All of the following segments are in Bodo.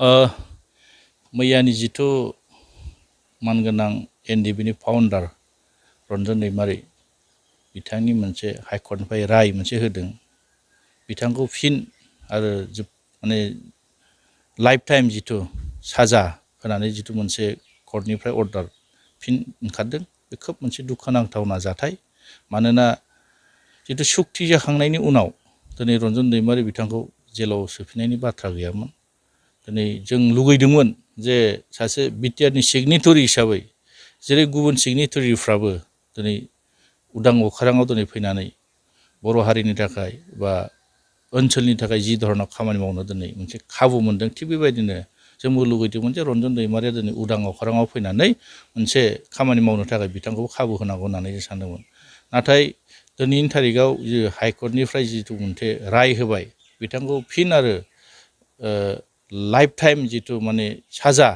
मैयानि जिथु मानगोनां एनडिबिनि फाउन्डार रन्जन दैमारि बिथांनि मोनसे हाइकर्टनिफ्राय राय मोनसे होदों बिथांखौ फिन आरो माने लाइफ टाइम जिथु साजा होनानै जिथु मोनसे कर्टनिफ्राय अर्डार फिन ओंखारदों बे खोब मोनसे दुखुनांथावना जाथाय मानोना जिथु सुक्ति जाखांनायनि उनाव दिनै रन्जन दैमारि बिथांखौ जेलाव सोफिननायनि बाथ्रा गैयामोन दिनै जों लुगैदोंमोन जे सासे बिटिआरनि सिगनेटरि हिसाबै जेरै गुबुन सिगनेटरिफ्राबो दिनै उदां अख्राङाव दिनै फैनानै बर' हारिनि थाखाय बा ओनसोलनि थाखाय जि धरनाव खामानि मावनो दिनै मोनसे खाबु मोनदों थिग बेबायदिनो जोंबो लुगैदोंमोन जे रन्जन दैमारिया दिनै उदां अख्राङाव फैनानै मोनसे खामानि मावनो थाखाय बिथांखौ खाबु होनांगौ होननानै जों सानदोंमोन नाथाय दिनैनि थारिखआव जि हाइकर्टनिफ्राय जिथु मोनसे राय होबाय बिथांखौ फिन आरो लाइफ टाइम जिथु माने साजा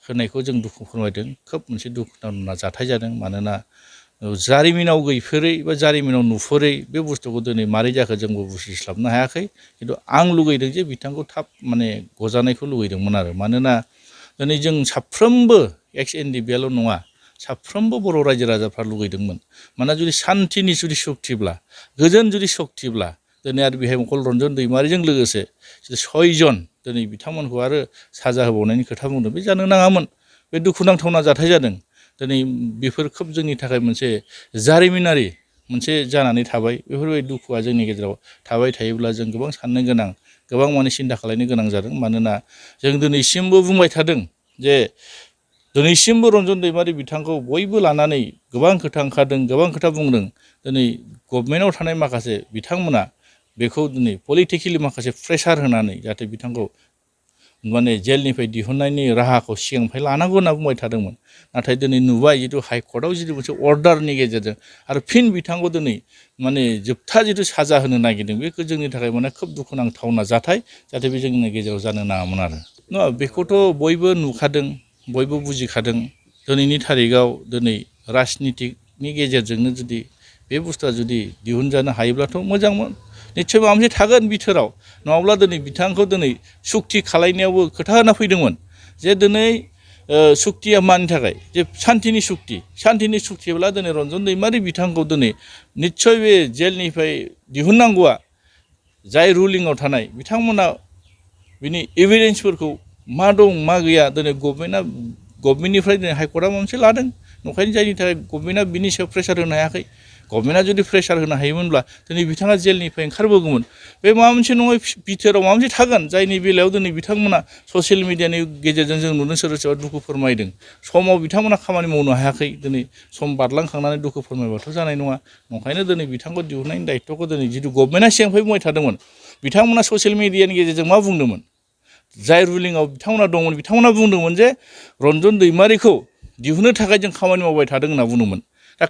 होनायखौ जों दुखु फोरमायदों खोब मोनसे दुखुनांथाव जाथाय जादों मानोना जारिमिनाव गैफेरै बा जारिमिनाव नुफेरै बे बुस्थुखौ दिनै मारै जाखो जोंबो बुजिस्लाबनो हायाखै खिन्थु आं लुगैदों जे बिथांखौ थाब माने गजानायखौ लुगैदोंमोन आरो मानोना दिनै जों साफ्रोमबो एक्स एनडिबिआल' नङा साफ्रोमबो बर' रायजो राजाफ्रा लुगैदोंमोन मानोना जुदि सान्थिनि जुदि सक्तिब्ला गोजोन जुदि सक्तिब्ला दिनै आरो बेहाय अकल रन्जन दैमारिजों लोगोसे 6 जन दिनै बिथांमोनखौ आरो साजा होबावनायनि खोथा बुंदों बे जानो नाङामोन बे दुखुनांथावना जाथाय जादों दिनै बेफोर खोब जोंनि थाखाय मोनसे जारिमिनारि मोनसे जानानै थाबाय बेफोरबायदि दुखुआ जोंनि गेजेराव थाबाय थायोब्ला जों गोबां साननो गोनां गोबां माने सिन्था खालामनो गोनां जादों मानोना जों दिनैसिमबो बुंबाय थादों जे दिनैसिमबो रन्जन दैमारि बिथांखौ बयबो लानानै गोबां खोथा ओंखारदों गोबां खोथा बुंदों दिनै गभर्नमेन्टआव थानाय माखासे बिथांमोना बेखौ दिनै पलिटिकेलि माखासे प्रेसार होनानै जाहाथे बिथांखौ माने जेलनिफ्राय दिहुननायनि राहाखौ सिगांनिफ्राय लानांगौ होनना बुंबाय थादोंमोन नाथाय दिनै नुबाय जिथु हाइकर्टआव जिथु मोनसे अर्डारनि गेजेरजों आरो फिन बिथांखौ दिनै माने जोबथा जिथु साजा होनो नागिरदों बेखौ जोंनि थाखाय माने खोब दुखुनांथावना जाथाय जाहाथे बे जोंनि गेजेराव जानो नाङामोन आरो नङा बेखौथ' बयबो नुखादों बयबो बुजिखादों दिनैनि थारिखआव दिनै राजनितिकनि गेजेरजोंनो जुदि बे बुस्थुआ जुदि दिहुनजानो हायोब्लाथ' मोजांमोन निस्सय माबा मोनसे थागोन बिथोराव नङाब्ला दिनै बिथांखौ दिनै सुक्ति खालायनायावबो खोथा होना फैदोंमोन जे दिनै सुक्तिया मानि थाखाय जे सान्थिनि सुक्तिब्ला दिनै रन्जन दैमारि बिथांखौ दिनै निस्सय बे जेलनिफ्राय दिहुननांगौआ जाय रुलिंआव थानाय बिथांमोना बिनि एभिडेन्सफोरखौ मा दं मा गैया दिनै गभर्नमेन्टनिफ्राय दिनै हाइकर्टआ मोनसे लादों नंखायनो जायनि थाखाय गभर्नमेन्टआ बिनि सायाव प्रेसार होनो हायाखै गभर्नमेन्टआ जुदि प्रेसार होनो हायोमोनब्ला दिनै बिथाङा जेलनिफ्राय ओंखारबोगौमोन बे माबा मोनसे नङा बिथोराव माबा मोनसे थागोन जायनि बेलायाव दिनै बिथांमोना ससियेल मिडियानि गेजेरजों जों नुदों सोरबा सोरबा दुखु फोरमायदों समाव बिथांमोना खामानि मावनो हायाखै दिनै सम बारलांखांनानै दुखु फोरमायबाथ' जानाय नङा नंखायनो दिनै बिथांखौ दिहुननायनि दायित्वखौ दिनै जिथु गभर्नमेन्टआ सिगांनिफ्राय बुंबाय थादोंमोन बिथांमोना ससियेल मिडियानि गेजेरजों मा बुंदोंमोन जाय रुलिंआव बिथांमोना दंमोन बिथांमोना बुंदोंमोन जे रन्जन दैमारिखौ दिहुननो थाखाय जों खामानि मावबाय थादों होनना बुंदोंमोन दा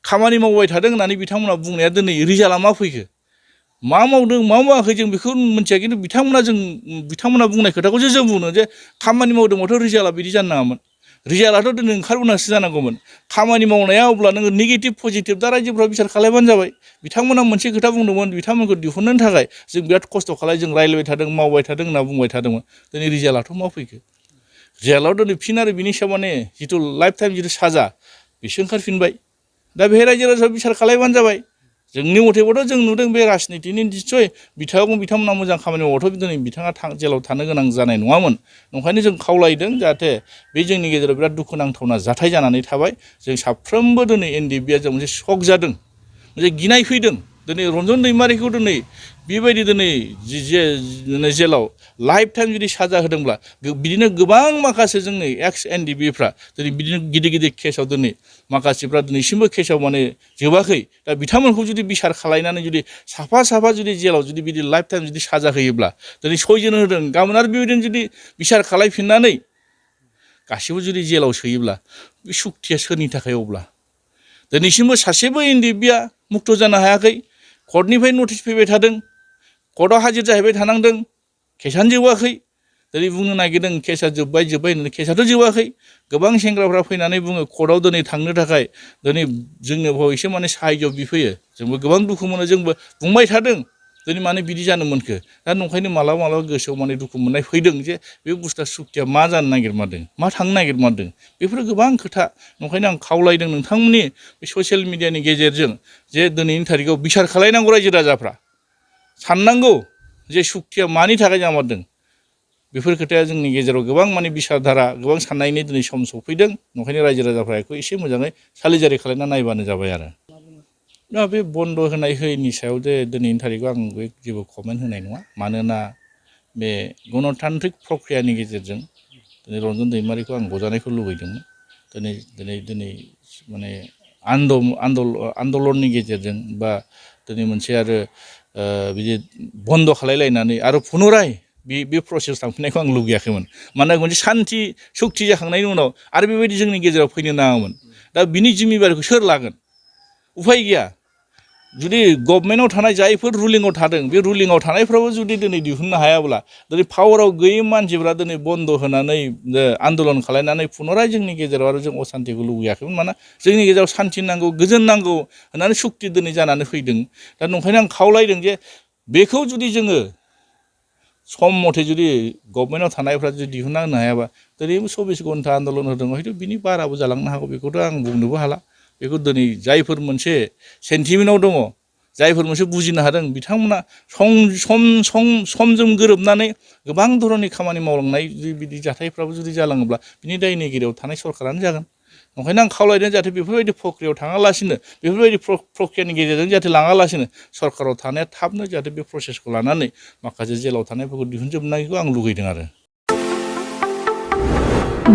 खामानि मावबाय थादों होननानै बिथांमोना बुंनाया दिनै रिजाल्टआ मा फैखो मा मावदों मा मावाखै जों बेखौ मिथिया खिन्थु बिथांमोना बुंनाय खोथाखौसो जों बुंनो जे खामानि मावदोंबाथ' रिजाल्टआ बिदि जानो नाङामोन रिजाल्टआथ' दिनै ओंखारबोनासो जानांगौमोन खामानि मावनाया अब्ला नोङो नेगेटिभ पजिटिभ दा रायजोफ्रा बिसार खालायबानो जाबाय बिथांमोना मोनसे खोथा बुंदोंमोन बिथांमोनखौ दिहुननो थाखाय जों बिराद खस्थ' खालाय जों रायज्लायबाय थादों मावबाय थादों होनना बुंबाय थादोंमोन दिनै रिजाल्टआथ' मा फैखो रिजाल्टआव दिनै फिन आरो बिनि सायाव माने जिथु लाइफ टाइम जिथु साजा बिसो ओंखारफिनबाय दा बेहाय रायजो राजा बिसार खालायबानो जाबाय जोंनि मथेबाथ' जों नुदों बे राजनितिनि निस्सय बिथांमोना मोजां खामानि मावबाथ' दिनै बिथाङा जेलाव थानो गोनां जानाय नङामोन नंखायनो जों खावलायदों जाहाथे बे जोंनि गेजेराव बिराद दुखुनांथावना जाथाय जानानै थाबाय जों साफ्रोमबो दिनै एनडिबिआ जों मोनसे शक जादों मोनसे गिनाय फैदों दिनै रन्जन दैमारिखौ दिनै बेबायदि दिनै जेलाव लाइफ टाइम जुदि साजा होदोंब्ला बिदिनो गोबां माखासे जोंनि एक्स एनडिबिफ्रा दिनै बिदिनो गिदिर गिदिर केसाव दिनै माखासेफ्रा दिनैसिमबो केसाव माने जोबाखै दा बिथांमोनखौ जुदि बिसार खालायनानै जुदि साफा जुदि जेलाव जुदि बिदि लाइफ टाइम जुदि साजा होयोब्ला दिनै 6 जन होदों गाबोन आरो बेबायदिनो जुदि बिसार खालायफिननानै गासिबो जुदि जेलाव सोयोब्ला बे सुक्तिया सोरनि थाखाय अब्ला दिनैसिमबो सासेबो एनडिबिआ मुक्त जानो हायाखै कर्टनिफ्राय नटिस फैबाय थादों कर्टआव हाजिर जाहैबाय थानांदों केसानो जोबाखै दिनै बुंनो नागिरदों केसा जोब्बाय होननानै केसाथ' जोबाखै गोबां सेंग्राफ्रा फैनानै बुङो कर्टआव दिनै थांनो थाखाय दिनै जोंनो एसे माने साहायज्य बिफैयो जोंबो गोबां दुखु मोनो जोंबो बुंबाय थादों दिनै माने बिदि जानो मोनखो दा नंखायनो मालाबा मालाबा गोसोआव माने दुखु मोननाय फैदों जे बे बुस्थुआ सुक्तिया मा जानो नागिरमारदों मा थांनो नागिरमारदों बेफोरो गोबां खोथा नंखायनो आं खावलायदों नोंथांमोननि बे ससियेल मिडियानि गेजेरजों जे दिनैनि थारिखआव बिसार खालायनांगौ रायजो राजाफ्रा साननांगौ जे सुक्तिया मानि थाखाय जामारदों बेफोर खोथाया जोंनि गेजेराव गोबां माने बिसारधारा गोबां साननायनि दिनै सम सफैदों नंखायनो रायजो राजाफ्रा बेखौ एसे मोजाङै सालिजारि खालायना नायबानो जाबाय आरो दा बे बन्द होनाय होयैनि सायाव जे दिनैनि थारिखआव आं बे जेबो कमेन्ट होनाय नङा मानोना बे गणतान्त्रिक प्रक्रियानि गेजेरजों दिनै रन्जन दैमारिखौ आं बजानायखौ लुबैदोंमोन दिनै माने आन्दलननि गेजेरजों बा दिनै मोनसे आरो बिदि बन्द खालायलायनानै आरो पुनराय बे प्रसेस थांफिननायखौ आं लुगैयाखैमोन मानोना मोनसे सान्थि सुक्ति जाखांनायनि उनाव आरो बेबायदि जोंनि गेजेराव फैनो नाङामोन दा बिनि जिम्मेबारिखौ सोर लागोन उफाय गैया जुदि गभर्नमेन्टआव थानाय जायफोर रुलिंआव थादों बे रुलिंआव थानायफ्राबो जुदि दिनै दिहुननो हायाब्ला दिनै पावाराव गैयै मानसिफ्रा दिनै बन्द होनानै आन्दलन खालायनानै पुनराय जोंनि गेजेराव आरो जों असान्तिखौ लुबैयाखैमोन मानोना जोंनि गेजेराव सान्ति नांगौ गोजोन नांगौ होननानै सुक्ति दिनै जानानै फैदों दा नंखायनो आं खावलायदों जे बेखौ जुदि जोङो सम मथे जुदि गभर्नमेन्टआव थानायफ्रा जुदि दिहुनना होनो हायाबा दिनै 24 घन्टा आन्दलन होदों हयथ' बिनि बाराबो जालांनो हागौ बेखौथ' आं बुंनोबो हाला बेखौ दिनै जायफोर मोनसे सेन्टिमेन्टआव दङ जायफोर मोनसे बुजिनो हादों बिथांमोना समजों गोरोबनानै गोबां धरननि खामानि मावलांनाय बिदि जाथायफ्राबो जुदि जालाङोब्ला बिनि दायनिगिरियाव थानाय सरकारानो जागोन नंखायनो आं खावलायदों जाहाथे बेफोरबायदि प्रक्रियायाव थाङालासिनो बेफोरबायदि प्रक्रियानि गेजेरजों जाहाथे लाङालासिनो सरकाराव थानाया थाबनो जाहाथे बे प्रसेसखौ लानानै माखासे जेलाव थानायफोरखौ दिहुनजोबनायखौ आं लुगैदों आरो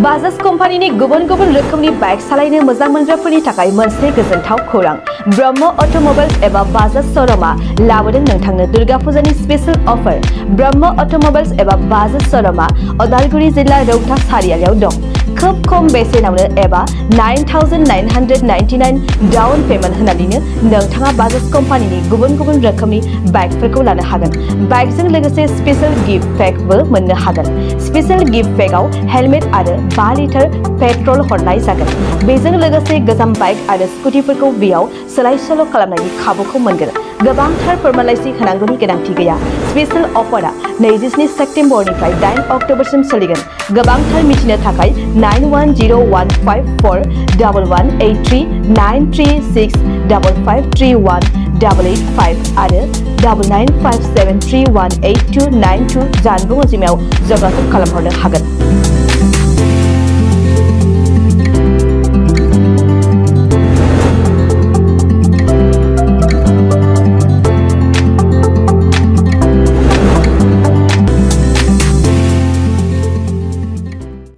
बाजाज कम्पानिनि गुबुन गुबुन रोखोमनि बाइक सालायनो मोजां मोनग्राफोरनि थाखाय मोनसे गोजोनथाव खौरां ब्रह्म अट'मबाइल्स एबा बाजाज श'रुमआ लाबोदों नोंथांनो दुर्गा फुजानि स्पेशल अफार ब्रह्म अट'मबाइल्स एबा बाजाज श'रुमआ उदालगुरि जिल्ला रौता सारियालियाव दं खोब खम बेसेनावनो एबा 9,999 डाउन पेमेन्ट होनानैनो नोंथाङा बाजाज कम्पानिनि गुबुन गुबुन रोखोमनि बाइकफोरखौ लानो हागोन बाइकजों लोगोसे स्पेशल गिफ्ट पेकबो मोननो हागोन स्पेशल गिफ्ट पेकआव हेलमेट आरो 5 लिटार पेट्रल हरनाय जागोन बेजों लोगोसे गोजाम बाइक आरो स्कुटिफोरखौ बेयाव सोलाय सोल' खालामनायनि खाबुखौ मोनगोन गोबांथार फोरमानलाइसि होनांगौनि गोनांथि गैया स्पेशल अफारा 27 सेप्तेम्बरनिफ्राय 8 अक्ट'बरसिम सोलिगोन गोबांथार मिथिनो थाखाय 9101541183 9365531 885 आरो 9957318292 जानबुं अनजिमायाव जगाजग खालामहरनो हागोन